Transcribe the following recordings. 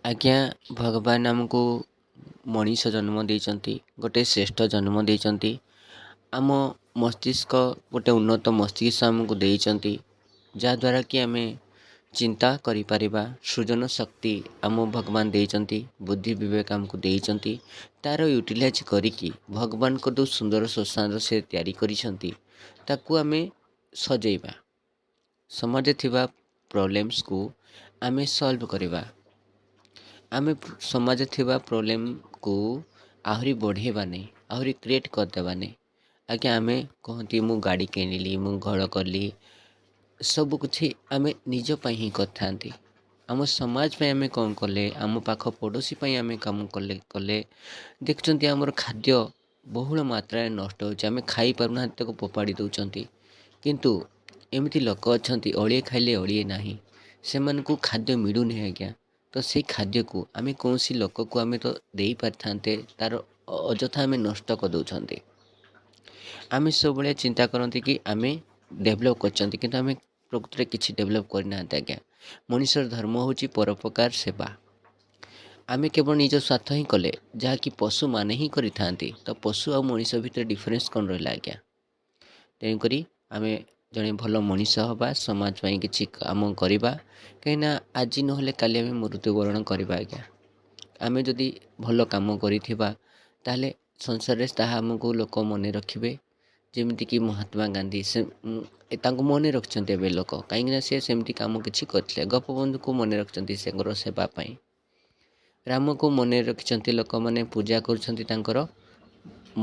ଆଜ୍ଞା, ଭଗବାନ ଆମକୁ ମଣିଷ ଜନ୍ମ ଦେଇଛନ୍ତି, ଗୋଟେ ଶ୍ରେଷ୍ଠ ଜନ୍ମ ଦେଇଛନ୍ତି। ଆମ ମସ୍ତିଷ୍କ ଗୋଟେ ଉନ୍ନତ ମସ୍ତିଷ୍କ ଆମକୁ ଦେଇଛନ୍ତି, ଯାହାଦ୍ୱାରା କି ଆମେ ଚିନ୍ତା କରିପାରିବା। ସୃଜନ ଶକ୍ତି ଆମ ଭଗବାନ ଦେଇଛନ୍ତି, ବୁଦ୍ଧି ବିବେକ ଆମକୁ ଦେଇଛନ୍ତି। ତା'ର ୟୁଟିଲାଇଜ୍ କରିକି ଭଗବାନଙ୍କ ଯେଉଁ ସୁନ୍ଦର ସଂସାର ସେ ତିଆରି କରିଛନ୍ତି, ତାକୁ ଆମେ ସଜେଇବା। ସମାଜରେ ଥିବା ପ୍ରୋବ୍ଲେମ୍ସକୁ ଆମେ ସଲ୍ଭ କରିବା। ଆମେ ସମାଜରେ ଥିବା ପ୍ରୋବ୍ଲେମ୍କୁ ଆହୁରି ବଢ଼େଇବାନି, ଆହୁରି କ୍ରିଏଟ୍ କରିଦେବାନି। ଆଜ୍ଞା, ଆମେ କହନ୍ତି ମୁଁ ଗାଡ଼ି କିଣିଲି, ମୁଁ ଘର କଲି, ସବୁକିଛି ଆମେ ନିଜ ପାଇଁ ହିଁ କରିଥାନ୍ତି। ଆମ ସମାଜ ପାଇଁ ଆମେ କ'ଣ କଲେ? ଆମ ପାଖ ପଡ଼ୋଶୀ ପାଇଁ ଆମେ କାମ କଲେ ଦେଖୁଛନ୍ତି, ଆମର ଖାଦ୍ୟ ବହୁଳ ମାତ୍ରାରେ ନଷ୍ଟ ହେଉଛି। ଆମେ ଖାଇପାରୁନାହାନ୍ତି, ତାକୁ ଫୋପାଡ଼ି ଦେଉଛନ୍ତି। କିନ୍ତୁ ଏମିତି ଲୋକ ଅଛନ୍ତି, ଓଳିଏ ଖାଇଲେ ଓଳିଏ ନାହିଁ, ସେମାନଙ୍କୁ ଖାଦ୍ୟ ମିଳୁନି ଆଜ୍ଞା। ତ ସେଇ ଖାଦ୍ୟକୁ ଆମେ କୌଣସି ଲୋକକୁ ଆମେ ତ ଦେଇପାରିଥାନ୍ତେ, ତା'ର ଅଯଥା ଆମେ ନଷ୍ଟ କରିଦେଉଛନ୍ତି। ଆମେ ସବୁବେଳେ ଚିନ୍ତା କରନ୍ତି କି ଆମେ ଡେଭଲପ୍ କରିଛନ୍ତି, କିନ୍ତୁ ଆମେ ପ୍ରକୃତରେ କିଛି ଡେଭଲପ୍ କରିନାହାନ୍ତି ଆଜ୍ଞା। ମଣିଷର ଧର୍ମ ହେଉଛି ପରୋପକାର ସେବା। ଆମେ କେବଳ ନିଜ ସ୍ୱାର୍ଥ ହିଁ କଲେ, ଯାହାକି ପଶୁମାନେ ହିଁ କରିଥାନ୍ତି। ତ ପଶୁ ଆଉ ମଣିଷ ଭିତରେ ଡିଫରେନ୍ସ କ'ଣ ରହିଲା ଆଜ୍ଞା? ତେଣୁକରି ଆମେ ଜଣେ ଭଲ ମଣିଷ ହେବା, ସମାଜ ପାଇଁ କିଛି କାମ କରିବା, କାହିଁକିନା ଆଜି ନହେଲେ କାଲି ଆମେ ମୃତ୍ୟୁବରଣ କରିବା ଆଜ୍ଞା। ଆମେ ଯଦି ଭଲ କାମ କରିଥିବା, ତାହେଲେ ସଂସାରରେ ତାହା ଆମକୁ ଲୋକ ମନେ ରଖିବେ। ଯେମିତିକି ମହାତ୍ମା ଗାନ୍ଧୀ, ସେ ତାଙ୍କୁ ମନେ ରଖିଛନ୍ତି ଏବେ ଲୋକ, କାହିଁକିନା ସେ ସେମିତି କାମ କିଛି କରିଥିଲେ। ଗୋପବନ୍ଧୁକୁ ମନେ ରଖିଛନ୍ତି ତାଙ୍କର ସେବା ପାଇଁ। ରାମକୁ ମନେ ରଖିଛନ୍ତି ଲୋକମାନେ, ପୂଜା କରୁଛନ୍ତି ତାଙ୍କର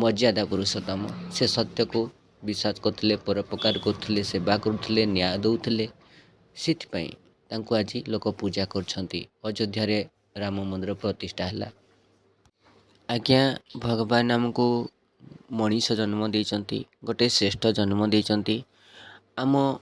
ମର୍ଯ୍ୟାଦା ପୁରୁଷୋତ୍ତମ। ସେ ସତ୍ୟକୁ ବିଶ୍ୱାସ କରୁଥିଲେ, ପରୋପକାର କରୁଥିଲେ, ସେବା କରୁଥିଲେ, ନ୍ୟାୟ ଦେଉଥିଲେ। ସେଥିପାଇଁ ତାଙ୍କୁ ଆଜି ଲୋକ ପୂଜା କରୁଛନ୍ତି। ଅଯୋଧ୍ୟାରେ ରାମ ମନ୍ଦିର ପ୍ରତିଷ୍ଠା ହେଲା। ଆଜ୍ଞା, ଭଗବାନ ଆମକୁ ମଣିଷ ଜନ୍ମ ଦେଇଛନ୍ତି, ଗୋଟେ ଶ୍ରେଷ୍ଠ ଜନ୍ମ ଦେଇଛନ୍ତି। ଆମ